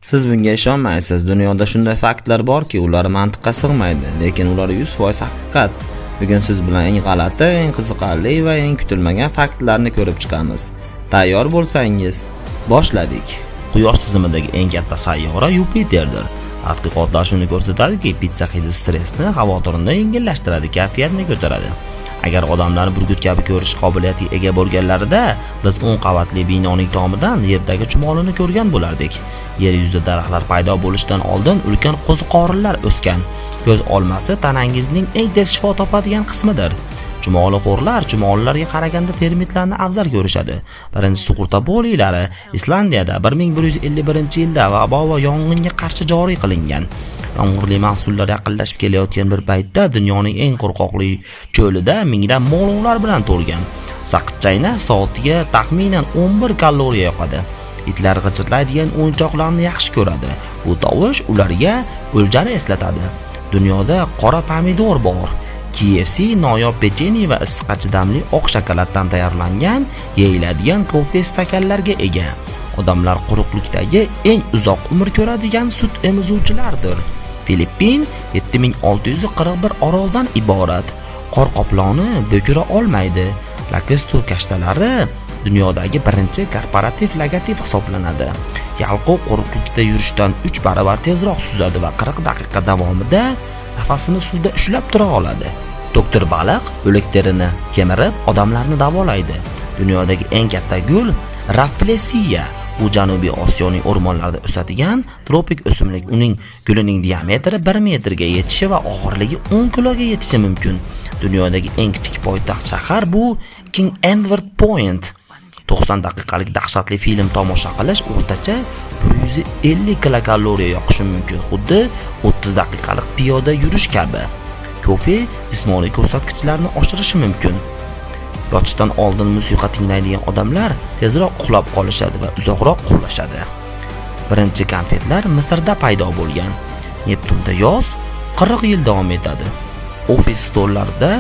Siz bunga ishonmaysiz. Dunyoda shunday faktlar borki, ular mantiqqa sig'maydi, lekin ular 100% haqiqat. Bugun siz bilan eng g'alati, eng qiziqarli va eng kutilmagan faktlarni ko'rib chiqamiz. Tayyor bo'lsangiz, boshladik. Quyosh tizimidagi eng katta sayyora Yupiterdir. Tadqiqotlar shuni ko'rsatadiki, pitsa hidi stressni, xavotirni yengillashtiradi, kayfiyatni ko'taradi. Agar odamlar burgut kabi ko'rish qobiliyatiga ega bo'lganlarida, biz 10 qavatli binoning tomidan yerdagi chumolini ko'rgan bo'lardik. Yer yuzida daraxtlar paydo bo'lishidan oldin ulkan qo'ziqorinlar o'sgan. Ko'z olmasi tanangizning eng tez shifo topadigan qismidir. Chumolixo'rlar chumolilarga qaraganda termitlarni afzal ko'rishadi. Birinchi sug'urta polislari Islandiyada 1151-yilda vabo va yong'inga qarshi joriy qilingan. Yomg'irli mavsumlar yaqinlashib kelayotgan bir paytda dunyoning eng qurg'oqli cho'lida minglab mo'lovlar bilan to'lgan. Saqich soatiga taxminan 11 kaloriya yoqadi. Itlar g'ichirlaydigan o'yinchoqlarni yaxshi ko'radi. Bu tovush ularga o'ljani eslatadi. Dunyoda qora pomidor bor. KFC noyob pechenye va issiqqa chidamli oq shokoladdan tayyorlangan yeyiladigan kofe stakanlarga ega. Odamlar quruqlikdagi eng uzoq umr ko'radigan sut emizuvchilardir. Filippin 7641 oroldan iborat. Qor qoploni bo'kira olmaydi. Lakistu kashtalari dunyodagi birinchi korporativ logotip hisoblanadi. Yalqov quruqlikda yurishdan 3 barobar tezroq suzadi va 40 daqiqa davomida nafasini suvda ushlab tura oladi. Doktor baliq o'lik terini kemirib odamlarni davolaydi. Dunyodagi eng katta gul Rafflesiya. Bu Janubiy Osiyoning o'rmonlarida o'sadigan tropik o'simlik. Uning gulining diametri 1 metrga yetishi va og'irligi 10 kiloga yetishi mumkin. Dunyodagi eng kichik poytaxt shahar bu King Edward Point. 90 daqiqalik dahshatli film tomosha qilish o'rtacha 150 kilokaloriya yoqishi mumkin, xuddi 30 daqiqalik piyoda yurish kabi. Kofe jismoniy ko'rsatkichlarni oshirishi mumkin. Yotishdan oldin musiqa tinglaydigan odamlar tezroq uxlab qolishadi va uzoqroq uxlashadi. Birinchi konfetlar Misrda paydo bo'lgan. Neptunda yoz 40 yil davom etadi. Ofis stollarida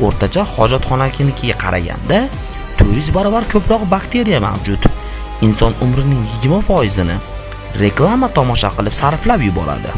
o'rtacha hojatxonanikiga qaraganda 400 barobar ko'proq bakteriya mavjud. Inson umrining 20%ini reklama tomosha qilib sarflab yuboradi.